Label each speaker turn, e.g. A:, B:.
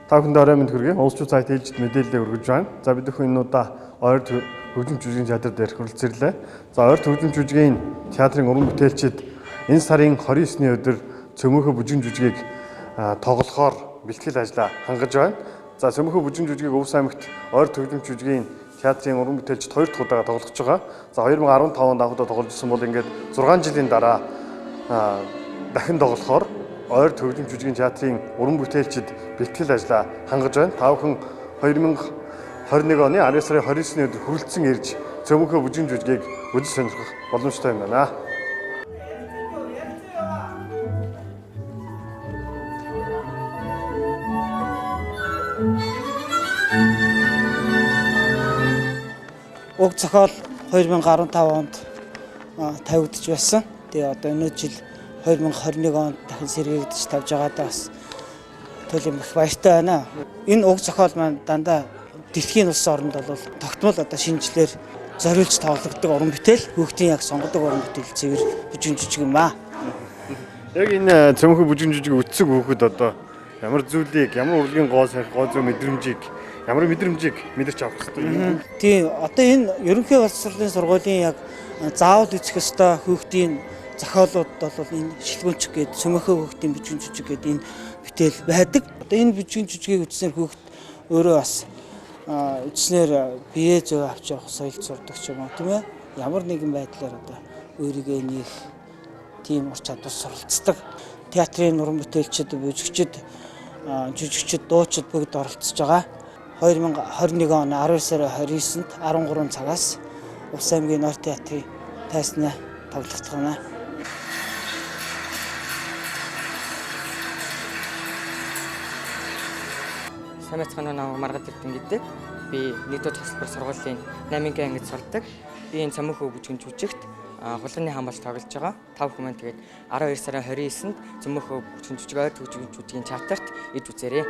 A: Та бүхэнд орой мэнд хүргэе. Улс сайт ээлжид мэдээлэл өргөж байна. За бид бүхэн энэ удаа ойр хөгжим жүжигийн театр дээр хүрэлцэрлээ. За ойр хөгжим жүжигийн театрын уран бүтээлчид энэ сарын 29-ний өдөр Цөмөөхөө бүжигэн жүжигийг тоглохоор бэлтгэл ажлаа хангаж байна. За Цөмөөхөө бүжигэн жүжигийг Өвс аймагт ойр хөгжим жүжигийн театрын уран бүтээлчид хоёр дахь удаага тоглож байгаа. За 2015 онд анх удаа тоглож исэн бол ингээд 6 жилийн дараа дахин тоглохоор ойр хөгжим жүжигийн театрын уран бүтээлчид бэлтгэл ажлаа хангаж байна. Та бүхэн 2021 оны 12 сарын 29-ний өдөр хүрэлцэн ирж Цөмөөхөө бүжигэн жүжигийг үзэж сонирхох боломжтой юм байна.
B: Уг зохиол 2015 онд тавигдж байсан. Тэгээ одоо энэ жил 2021 онд дахин сэргээгдэж тавьж байгаадаа бас туйлын их баяртай байна. Энэ уг зохиол маань дандаа дэлхийн улс оронд бол тогтмол одоо шинжилээр зориулж тоглогддог уран бүтээл, хүүхдийн яг сонгодог уран бүтээл цэвэр бүжигэн жүжиг юм аа.
A: Яг энэ Цөмөөхөө бүжигэн жүжиг үтсэг хүүхэд одоо ямар зүйлийг, ямар урлагийн гоо сайх, гоо зүй мэдрэмжийг, ямар мэдрэмжийг мэдэрч авах хэрэгтэй юм.
B: Тийм, одоо энэ ерөнхий боловсролын сургуулийн яг заавал үзэх ёстой хүүхдийн зохиолууд бол энэ шилгүүнчиг гэдэг Цөмөөхөө хүүхдийн бүжигэн жүжиг гэдэг энэ бүтээл байдаг. Одоо энэ бүжигэн жүжигийг үзснээр хүүхд өөрөө бас үзснээр бие зөө авч явах соёл сурдаг ч юм уу, тийм ээ. Ямар нэгэн байдлаар одоо өөрийгөө нээх тийм ур чадвар суралцдаг. Театрын уран бүтээлчид, бүжигчид, жүжигчид, дуучид бүгд оролцож байгаа. 2021 оны 12 сарын 29-нд 13 цагаас Увс аймгийн Нор театрын тайзнаа тоглогдох байна.
C: Сайн байцгаана уу, намайг Маргад Эрдэнэ гэдэг. Би 1-р тасалбар сургуулийн 8-гийн ангид сурдаг. Би энэ Цөмөөхөө бүжигэн жүжигт хулганы хаан болж тоглож байгаа. Та бүхэн маань тэгээд 12 сарын 29-нд Цөмөөхөө бүжигэн жүжиг ойр хөгжим жүжигийн театрт ирж үзээрэй.